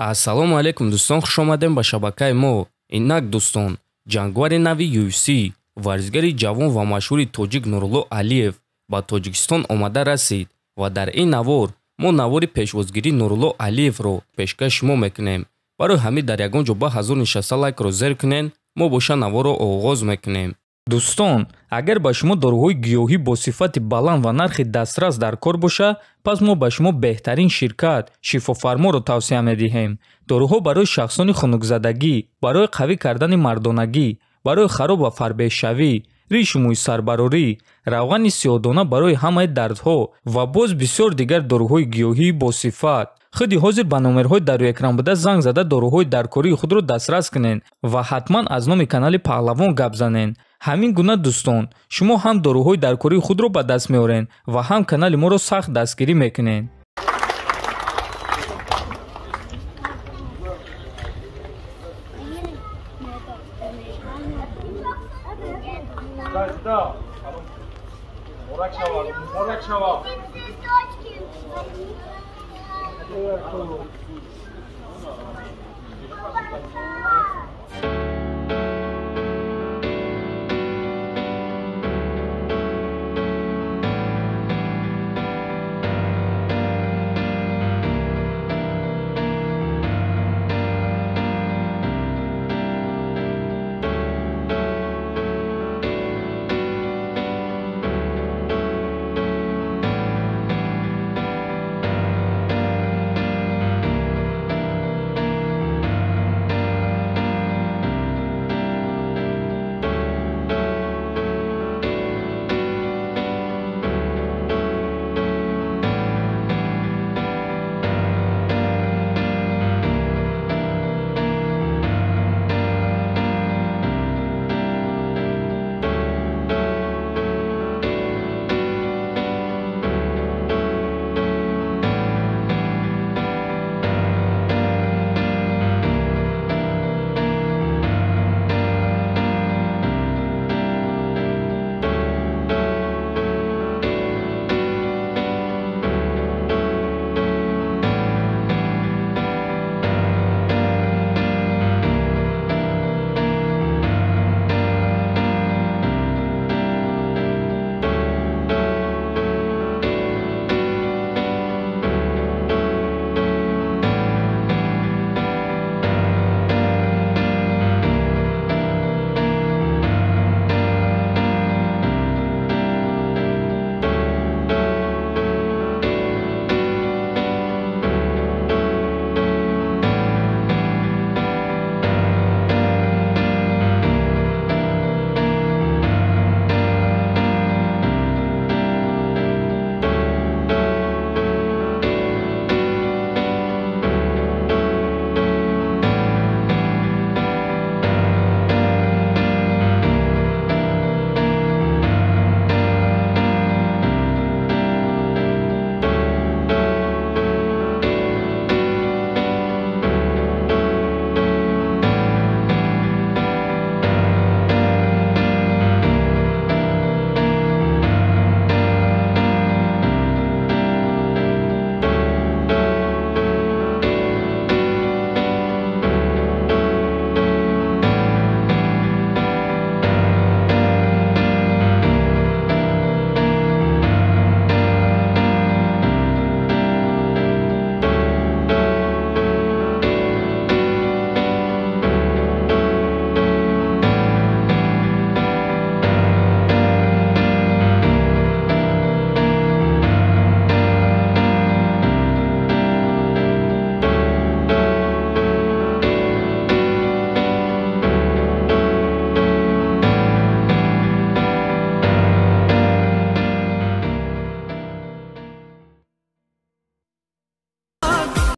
Ассалому алайкум, дӯстон, хуш омадем ба шабакаи мо. Инак, дӯстон, ҷангвари нави UFC, варзигари ҷавон ва машҳури тоҷик Нурулло Алиев ба Тоҷикистон омада расид ва дар ин навор мо навори пешвозгирии Нурулло Алиевро пешкаш шумо мекунем. Барои ҳамин дар ягон ҷо ба ҳазур нишаста лайкро зер кунен, мо боша наворро оғоз мекунем. Дӯстон, агар ба шумо доруҳои гиёҳӣ бо сифати баланд ва нархи дастрас дар кор боша, пас мо ба шумо беҳтарин ширкат Шифофарморо тавсия медиҳем. Доруҳо барои шахсони хунукзадагӣ, барои қавӣ кардани мардонагӣ, барои хароб ва фарбеҳшавӣ, ришу мӯи сарбарорӣ, равғани сиёҳдона барои ҳамаи дардҳо ва боз бисёр дигар доруҳои гиёҳӣ бо сифат. Худи ҳозир ба номерҳои дар рӯи экран буда занг зада доруҳои даркории худро дастрас кунед ва ҳатман аз номи канали Паҳлавон гап занед. Ҳамин гуна, дӯстон, шумо ҳам доруҳои даркории худро ба даст меоред ва ҳам канали моро сахт дастгирӣ мекунед. Муборак шава, муборак шава.